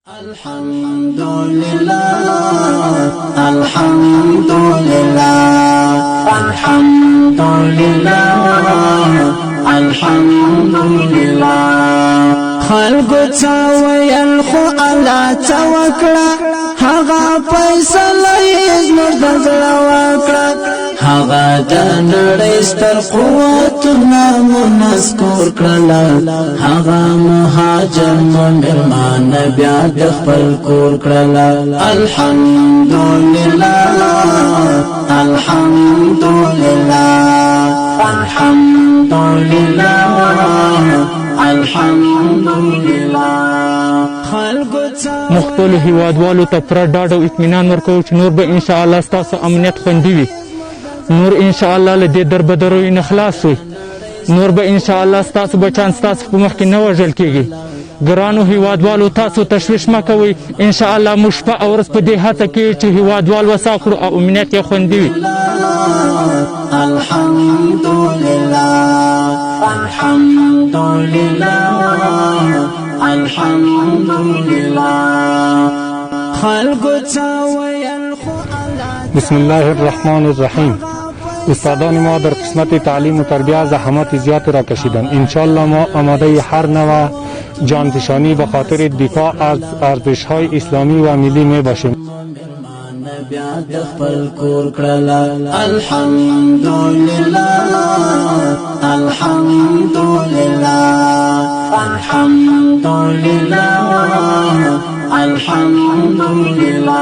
الحمد لله، الحمد لله، الحمد لله، الحمد لله. خلق څه ویل خو الله څه وکړه، هغه فیصله یې زموږ د زړه وکړه. هغه د نړۍ ستر قوتونه منسکور کړل، هغه مهاجر مو مېرمان بیا د خپل کور کړل. الحمدلله، الحمدلله، الحمدلله، الحمدلله. موږ خپلو هیوادوالو ته پوره ډاډ او اطمینان ورکوو چې نور به انشاءالله ستاسو امنیت خوندي وي، نور انشاءالله له دې دربدریو نه خلاص وي، نور به انشاءالله ستاسو بچان ستاسو په مخ کې نه وژل کیږي. ګرانو هیوادوالو، تاسو تشویش مه کوئ، انشاءالله موږ شپه او ورځ په دې هڅه کې چې هیوادوال وسا کړو او امنیت یې خوندي وي. الحمدلله، الحمدلله، الحمدلله. خلق څه ویل خو بسم الله الرحمن الرحیم. استادان ما در قسمت تعلیم و تربیه زحمات زیاد را کشیدند. انشالله ما آماده هر نوع جانفشانی به خاطر دفاع از ارزش های اسلامی و ملی می باشیم. بیا د خپل کور کړل. الحمدلله، الحمدلله، الحمدلله، الحمدلله.